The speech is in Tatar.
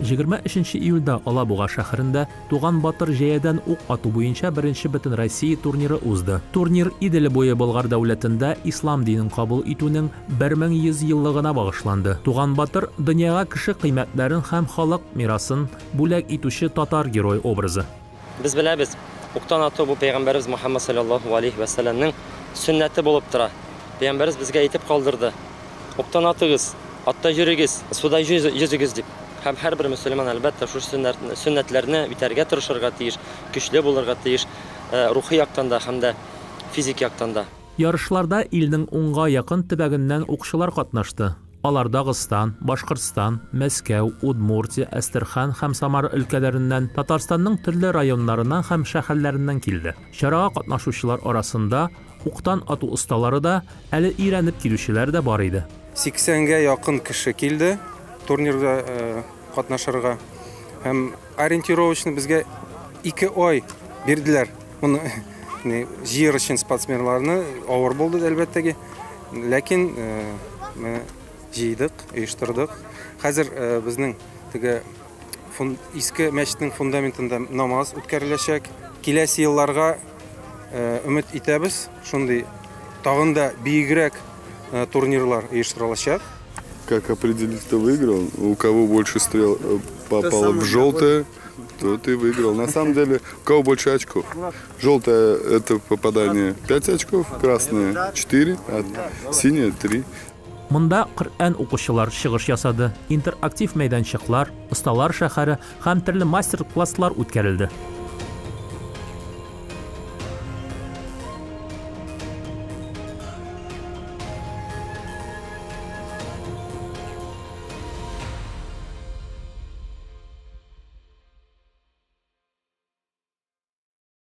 23 июльдә Алабуга шәһәрендә Туган батыр җәядән ук ату буенча беренче Бөтенроссия турниры узды. Турнир Идел буе Болгар дәүләтендә ислам динен кабул итүнең 1100 еллыгына багышланды. Туган батыр дөньяга кеше кыйммәтләрен һәм халык мирасын бүләк итүче татар герой образы. Без беләбез, уктан ату бу пәйгамбәребез Мухаммад саллаллаһу алейһи вә сәлләмнең сөннәте булып тора. Пәйгамбәребез безгә әйтеп калдырды: "Уктан атыгыз, атта йөрегез, суда йөзегез" дип. Һәм һәрбер мөселман, әлбәттә, шушы сөннәтләрне үтәргә тырышырга тиеш, көчле булырга тиеш, рухи яктан да һәм дә физик яктан да. Ярышларда илнең унга якын төбәгеннән укчылар катнашты. Алар Дагыстан, Башкортстан, Мәскәү, Удмуртия, Әстерхан һәм Самара өлкәләреннән, Татарстанның төрле районнарыннан һәм шәһәрләреннән килде. Чарага катнашучылар арасында уктан ату осталары да, әле өйрәнеп килүчеләр дә бар иде. 80гә якын кеше килде турнирда катнашырга. Һәм ориентировочно безгә 2 ай бирделәр. Моны җыер өчен спортсменларны авыр булды, әлбәттә ки. Ләкин җыйдык, оештырдык. Хәзер безнең теге иске мәчетнең фундаментында намаз үткәреләчәк. Киләсе елларга өмет итәбез, шундый тагын да биегрәк турнирлар оештырылачак. Как определить, кто выиграл? У кого больше стрел попало в желтое, тот и выиграл. На самом деле, у кого больше очков? Желтое – это попадание 5 очков, красное – 4, а синее – 3. Монда Коръән укучылар чыгыш ясады, интерактив мәйданчыклар, осталар шәһәре һәм төрле мастер-класслар үткәрелде.